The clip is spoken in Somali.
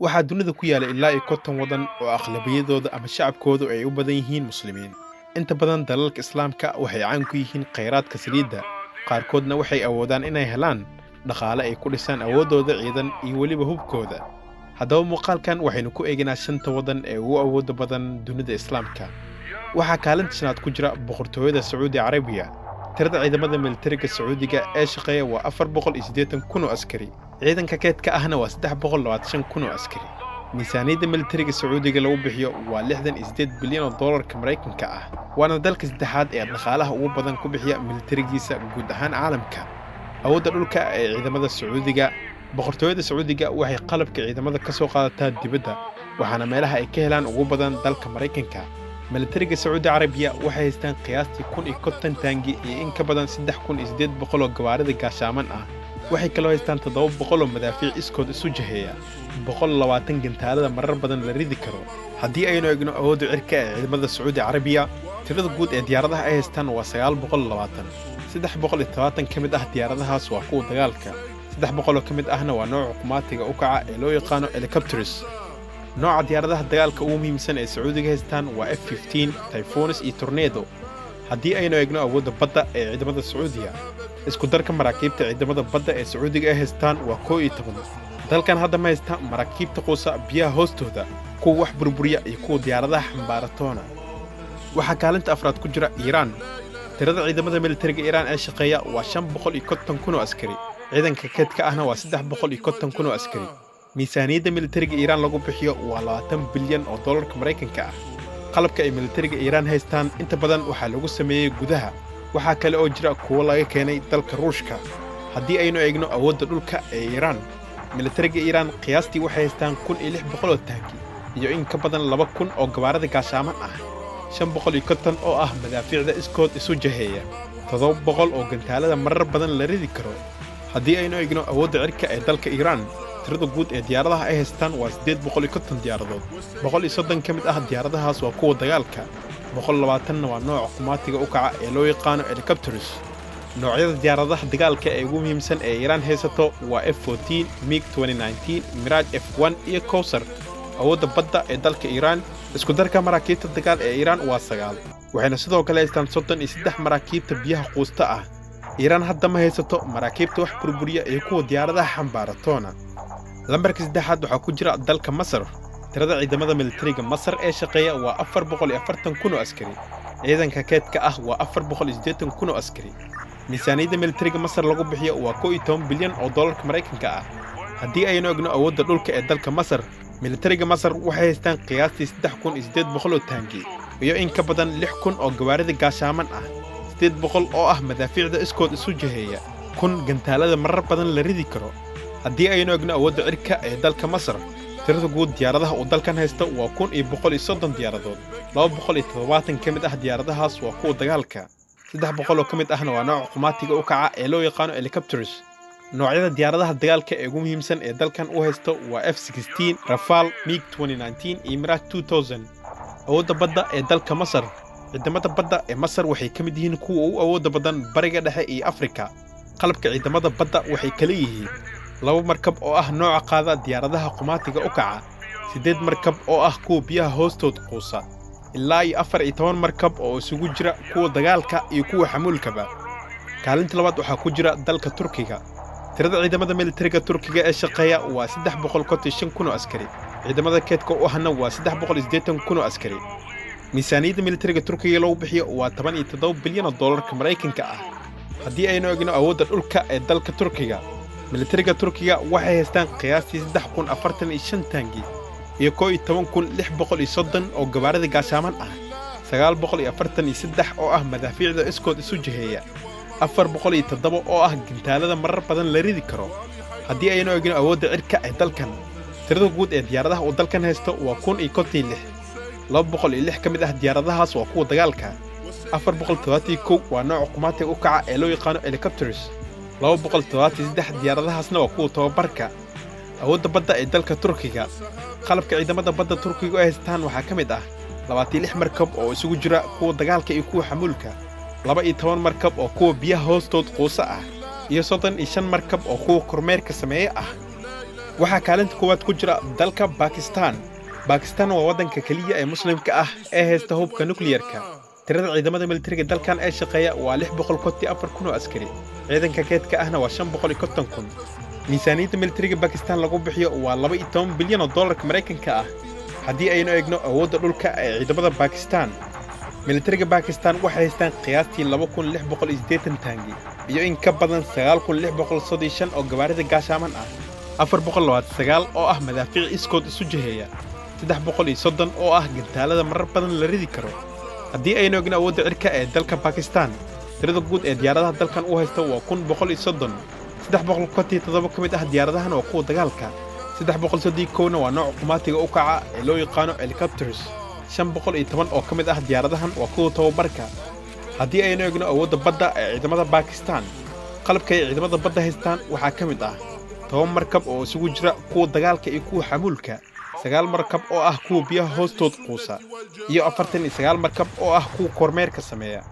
Waxaa dunida ku yaala ilaa iyo 50 waddan oo aqlabiyadooda ama shacabkoodu ay u badan yihiin Muslimiin. Inta badan dalalka Islaamka waxay caan ku yihiin kheyraadka saliidda, qaarkoodna waxay awoodaan inay helaan dhaqaale ay ku dhisaan awooddooda ciidan iyo weliba hubkooda. Haddaba muuqaalkan waxaynu ku eegaynaa shanta waddan ee ugu awoodda badan dunida Islaamka. Waxaa kaalinta shanaad ku jira Boqortooyada Sacuudi Carabiya. Tirada ciidamada militariga Sacuudiga ee shaqeeya waa 480,000 oo askari. Ciidanka kaydka ahna waa 325,000 oo askari. Miisaaniyadda militariga Sacuudiga lagu bixiyo waa 68 bilyan oo doolarka Maraykanka ah, waana dalka saddexaad ee dhaqaalaha ugu badan ku bixiya militarigiisa guud ahaan caalamka. Awoodda dhulka ee ciidamada Sacuudiga. Boqortooyada Sacuudiga waxay qalabka ciidamada ka soo qaadataa dibadda, waxaana meelaha ay ka helaan ugu badan dalka Maraykanka. Militariga Sacuudi Carabiya waxay haystaan qiyaastii 1050 taangi iyo in ka badan 3800 oo gawaarida gaashaaman ah. Waxay kaloo haystaan 700 oo madaafiic iskood isu jiheeya, 120 gantaalada marar badan la ridi karo. Haddii aynu eegno awoodda cirka ee ciidamada Sacuudi Carabiya, tirada guud ee diyaaradaha ay haystaan waa 920. 370 ka mid ah diyaaradahaas waa kuwa dagaalka, 300 oo ka mid ahna waa nooca qumaatiga u kaca ee loo yaqaano helicopters. Nooca diyaaradaha dagaalka ugu muhiimsan ee Sacuudiga haystaan waa F-15, Typhoons iyo Tornado. Haddii aynu eegno awoodda badda ee ciidamada Sacuudiga, isku darka maraakiibta ciidamada badda ee Sacuudiga ay haystaan waa 11. Dalkan hadda ma haysta maraakiibta quusa biyaha hoostooda, kuwa wax burburiya iyo kuwa diyaaradaha xambaaratoona. Waxaa kaalinta afraad ku jira Iiraan. Tirada ciidamada militariga Iiraan ee shaqeeya waa 550,000 oo askari. Ciidanka kaydka ahna waa 350,000 oo askari. Miisaaniyadda militariga Iiraan lagu bixiyo waa 20 bilyan oo doolarka Maraykanka ah. Qalabka ay militariga Iiraan haystaan inta badan waxaa lagu sameeyey gudaha. Waxaa kale oo jira kuwo laga keenay dalka Ruushka. Haddii aynu eegno awoodda dhulka ee Iiraan, militariga Iiraan qiyaastii waxay haystaan 1600 oo taangi iyo in ka badan 2000 oo gawaarida gaashaaman ah, 550 oo ah madaafiicda iskood isu jaheeya, 700 oo gantaalada marar badan la ridi karo. Haddii aynu eegno awoodda cirka ee dalka Iiraan, tirada guud ee diyaaradaha ay haystaan waa 850 diyaaradood. 130 ka mid ah diyaaradahaas waa kuwa dagaalka, 120-na waa nooca qumaatiga u kaca ee loo yaqaano helicopters. Noocyada diyaaradaha dagaalka ee ugu muhiimsan ee Iiraan haysato waa F-14, MiG-29, Mirage F1 iyo Kowsar. Awoodda badda ee dalka Iiraan, isku darka maraakiibta dagaal ee Iiraan waa 9, waxayna sidoo kale haystaan 33 maraakiibta biyaha quusta ah. Iiraan hadda ma haysato maraakiibta wax burburiya iyo kuwa diyaaradaha xambaaratoona. Lambarka saddexaad waxaa ku jira dalka Masar. Tirada ciidamada militariga Masar ee shaqeeya waa 440,000 oo askari. Ciidanka kaydka ah waa 480,000 oo askari. Miisaaniyadda militariga Masar lagu bixiyo waa 11 bilyan oo doolarka Maraykanka ah. Haddii aynu eegno awoodda dhulka ee dalka Masar, militariga Masar waxay haystaan qiyaastii 3800 oo taangi iyo in ka badan 6000 oo gawaarida gaashaaman ah, 800 oo ah madaafiicda iskood isu jiheeya, 1000 gantaalada marar badan la ridi karo. Haddii aynu eegno awoodda cirka ee dalka Masar, tirada guud diyaaradaha uu dalkan haysto waa 1130 diyaaradood. 270 ka mid ah diyaaradahaas waa kuwa dagaalka, 300 oo ka mid ahna waa nooca qumaatiga u kaca ee loo yaqaano helicopters. Noocyada diyaaradaha dagaalka ee ugu muhiimsan ee dalkan u haysto waa F-16, Rafale, MiG-29 iyo Mirage 2000. Awoodda badda ee dalka Masar. Ciidamada badda ee Masar waxay ka mid yihiin kuwa ugu awoodda badan Bariga Dhexe iyo Afrika. Qalabka ciidamada badda waxay kala yihiin 2 markab oo ah nooca qaada diyaaradaha qumaatiga u kaca, 8 markab oo ah kuwa biyaha hoostood quusa, ilaa iyo 14 markab oo isugu jira kuwa dagaalka iyo kuwa xamuulkaba. Kaalinta labaad waxaa ku jira dalka Turkiga. Tirada ciidamada militariga Turkiga ee shaqeeya waa 355,000 oo askari. Ciidamada kaydka u ahna waa 380,000 oo askari. Miisaaniyadda militariga Turkiga lagu bixiyo waa 17 bilyan oo doolarka Maraykanka ah. Haddii aynu eegno awoodda dhulka ee dalka Turkiga, militariga Turkiga waxay haystaan qiyaastii 3045 taangi iyo 11630 oo gawaarida gaashaaman ah, 943 oo ah madaafiicda iskood isu jiheeya, 407 oo ah gantaalada marar badan la ridi karo. Haddii aynu eegno awoodda cirka ee dalkan, tirada guud ee diyaaradaha uu dalkan haysto waa 1056. 206 ka mid ah diyaaradahaas waa kuwa dagaalka, 471 waa nooca qumaatiga u kaca ee loo yaqaano helicopters, 273 diyaaradahaasna waa kuwa tababarka. Awoodda badda ee dalka Turkiga. Qalabka ciidamada badda Turkiga ay haystaan waxaa ka mid ah 26 markab oo isugu jira kuwa dagaalka iyo kuwa xamuulka, 12 markab oo kuwa biyaha hoostood quusa ah, iyo 35 markab oo kuwa kormeerka sameeya ah. Waxaa kaalinta koowaad ku jira dalka Bakistan. Bakistan waa waddanka keliya ee Muslimka ah ee haysta hubka nukliyarka. Tirada ciidamada militariga dalkan ee shaqeeya waa 654,000 oo askari, ciidanka keedka ahna waa 550,000. Miisaaniyadda militariga Bakistan lagu bixiyo waa 12 bilyan oo dollarka Maraykanka ah. Haddii aynu eegno awoodda dhulka ee ciidamada Bakistan, militariga Bakistan waxay haystaan qiyaastii 2680 taangi iyo in ka badan 9635 oo gawaarida gaashaaman ah, 429 oo ah madaafiic iskood isu jiheeya, 330 oo ah gantaalada marar badan la ridi karo. Haddii aynu eegno awoodda cirka ee dalka Bakistan, tirada guud ee diyaaradaha dalkan u haysta waa 1130. 357 ka mid ah diyaaradahan waa kuwa dagaalka, 331-na waa nooca qumaatiga u kaca ee loo yaqaano helicopters, 510 oo ka mid ah diyaaradahan waa kuwa tababarka. Haddii aynu eegno awoodda badda ee ciidamada Bakistan, qalabka ay ciidamada badda haystaan waxaa ka mid ah 10 markab oo isugu jira kuwa dagaalka iyo kuwa xamuulka, 9 markab oo ah kuwa biyaha hoostood quusa, iyo 49 markab oo ah kuwa kormeerka sameeya.